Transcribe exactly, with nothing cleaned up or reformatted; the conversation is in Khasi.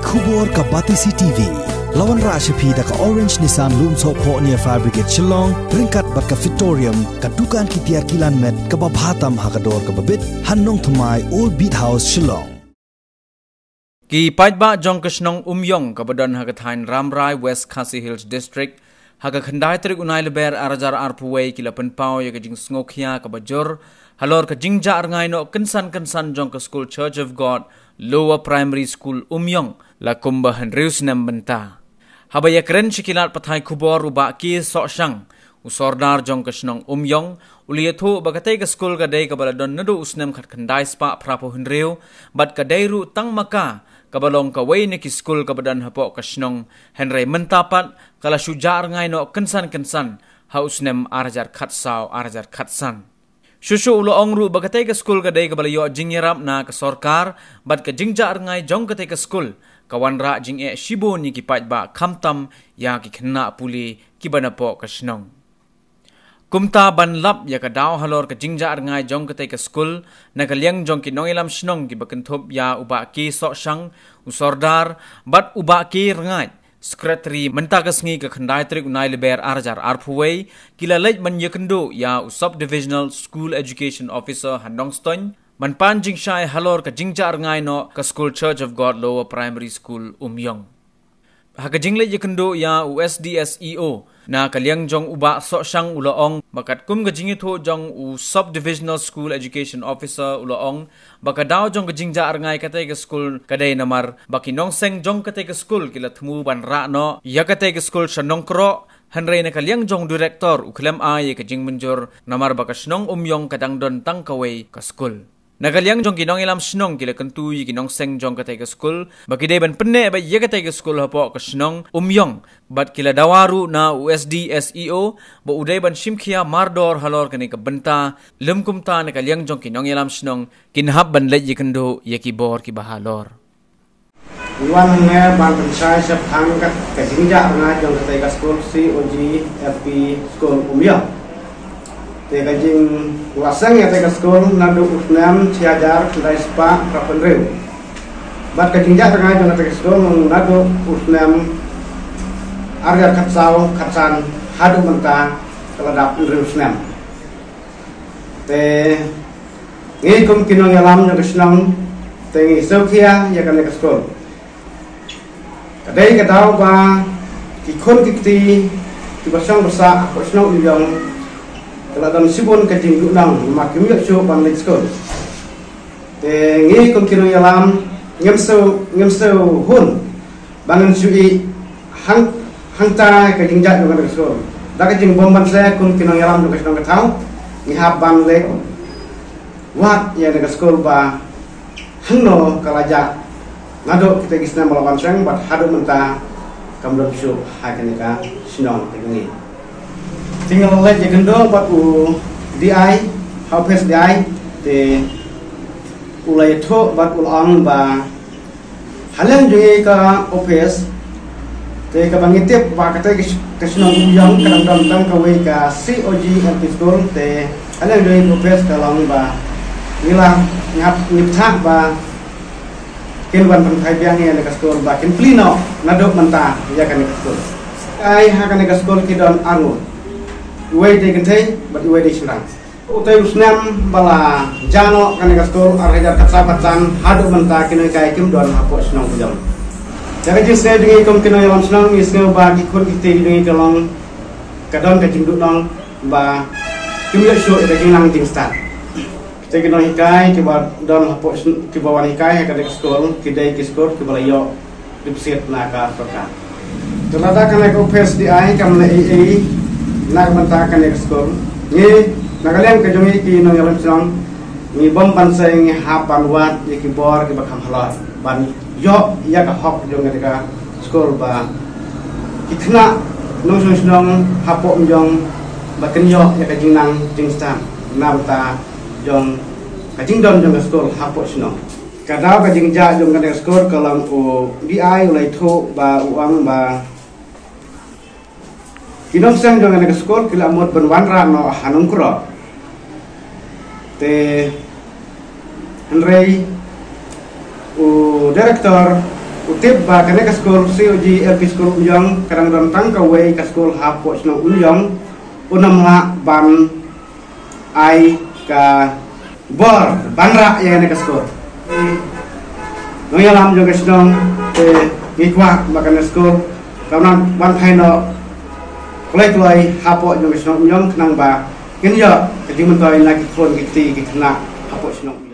Khubor ka Batesi T V. La wanrah sha phi da ka Orange Nissan Lumsohphoh near Fire Brigade Shillong, ryngkat bad ka Victorium, ka dukan ki tiar kilan met kaba bha tam ha ka dor kaba bit, ha Nongthymmai, Old Beat House, Shillong. Ki paidbah jong ka shnong Umïong kaba don ha ka thaiñ Rambrai, West Khasi Hills District, ha ka khyndai tarik u Nailaber ar hajar arphew wei ki la pynpaw ïa ka jingsngewkhia kaba jur halor ka jingjah rngai noh kynsan kynsan jong ka skul Church of God Lower Primary School Umïong la kumba hynriew snem bynta. Haba ïakren sha ki lad pathai khubor u Bah K Sohshang, u sordar jong ka shnong Umïong, u la ïathuh ba katei ka skul ka dei kaba la don naduh u snem khatkhyndai spah phraphew hynriew, bad ka dei ruh tang ma ka kaba long kawei na ki skul kaba don hapoh ka shnong, hynrei mynta pat ka la shu jah rngai noh kynsan kynsan ha u snem ar hajar khatsaw ar hajar khatsan. Shuh shuh u la ong ruh ba katei ka skul ka dei kaba la ïoh jingïarap na ka sorkar, bad ka jingjah rngai jong katei ka skul ka wanrah jingeh shibun ïa ki paidbah, khamtam ïa ki khynnah pule kiba napoh ka shnong. Kumta ban lap ïa ka daw halor ka jingjah rngai jong katei ka skul, na ka liang jong ki nongïalam shnong kiba kynthup ïa u Bah K Sohshang, u sordar, bad u Bah K Rngaid, secretary, mynta ka sngi ka khyndai tarik u Nailaber ar hajar arphew wei, ki la leit ban ïakynduh ïa u Sub Divisional School Education Officer ha Nongstoiñ, ban pan jingshai halor ka jingjah rngai noh ka skul Church of God Lower Primary School Umïong. Ha ka jingleit ïakynduh ïa u S D S E O, na ka liang jong u Bah Sohshang, u la ong ba katkum ka jingïathuh jong u Sub Divisional School Education Officer, u la ong ba ka daw jong ka jingjah rngai katei ka skul ka dei namar ba ki nongseng jong katei ka skul ki la thmu ban rah noh ïa katei ka skul sha Nongkroh, hynrei na ka liang jong u director u khlem ai ïa ka jingmynjur namar ba ka shnong Umïong ka dang don tang kawei ka skul. Na ka liang jong ki nongïalam shnong ki la kyntu ïa ki nongseng jong katei ka skul ba ki dei ban pynneh beit ïa katei ka skul hapoh ka shnong Umïong, bad ki la dawa ruh na u S D S E O ba u dei ban shimkhia mardor halor kane ka bynta. Lym kumta, na ka liang jong ki nongïalam shnong kin hap ban leit ïakynduh ïa ki bor kiba halor. Wan hangne ban pynshai shaphang ka, ka jingjah rngai jong katei ka skul C O G L P School Umïong. Te ka jing, u la seng ïa katei ka skul naduh u snem shi hajar khyndai spah phraphew hynriew. Bad ka jingjah rngai jong katei ka skul naduh u snem ar hajar khatsaw khatsan haduh mynta ka la dap hynriew snem. Te ngi kum ki nongïalam jong ka shnong te ngi sngewkhia ïa kane ka skul. Ka dei ka daw ba ki khun ki kti kiba shong ba sah hapoh shnong Umïong ka la don shibun ka jingduhnong namar kim ïoh shuh ban leit skul. Te ngi kum ki nongïalam ngim sngewhun, ngim sngewhun ba ngin shu ïeh hang, hangta ka jingjah jong kane ka skul. Da ka jingbymbanse kum ki nongïalam jong ka shnong ka thaw, ngi hap ban leit wad ïa kane ka skul ba hangno ka la jah naduh kitei ki snem ba la wan seng bad haduh mynta kam don shuh ha kane ka shnong ka jong ngi. Te nga la leit ïakynduh bad u D I ha office D I, te u la ïathuh bad u la ong ba ha liang jong ngi ka office, te kaba ngi tip ba katei ka sh-, ka shnong Umïong ka dang don tang kawei ka C O G L P School, te ha liang jong ngi ka office ka long ba ngi la ngap, ngi bthah ba kin wan pynphai biang ïa kane ka skul ba kin plie noh naduh mynta ïa kane ka skul. Ai ha kane ka skul ki don arngut. Iwei dei kynthei bad iwei dei shynrang. Utei u snem ba la jah noh kane ka skul ar hajar khatsaw khatsan haduh mynta ki nonghikai kim don hapoh shnong Umïong. Ïa ka jingsngew jong ngi kum ki nongïalam shnong, ngi sngew ba ki khun ki kti jong ngi ka long ka don ka jingduhnong ba kim ïoh shuh ïa ka jingnang jingstad. Te ki nonghikai kiba don hapoh sn-, kiba wan hikai ha kane ka skul ki dei ki skul kiba la ïoh deposit na ka sorkar. Te lada kane ka office D I kam leh ei ei na ka bynta kane ka skul, ngi na ka liang ka jong ngi ki nongïalam shnong ngi bym banse, ngi hap ban wad ïa ki bor kiba kham halor ban ïoh ïa ka hok jong kane ka skul ba ki khynnah nongshong shnong hapoh Umïong ba kin ïoh ïa ka jingnang jingstad na bynta jong ka jingdon jong ka skul hapoh shnong. Ka daw ka jingjah jong kane ka skul ka long u D I u la ïathuh ba u ong ba ki nongseng jong kane ka skul ki la mut ban wanrah noh ha Nongkroh. Te hynrei u director U tip ba kane ka skul C O G L P School Umjong ka dang don tang kawei ka skul hapoh shnong Umjong, u nam lah ban ai ka bor ban rah ïa kane ka skul. Nongïalam jong ka shnong te ngi kwah ba kane skul ka wan ban phai noh kloi kloi hapoh jong ka shnong Umjong khnang ba ngin ïoh ka jingmyntoi na ki khun ki kti ki khynnah hapoh shnong.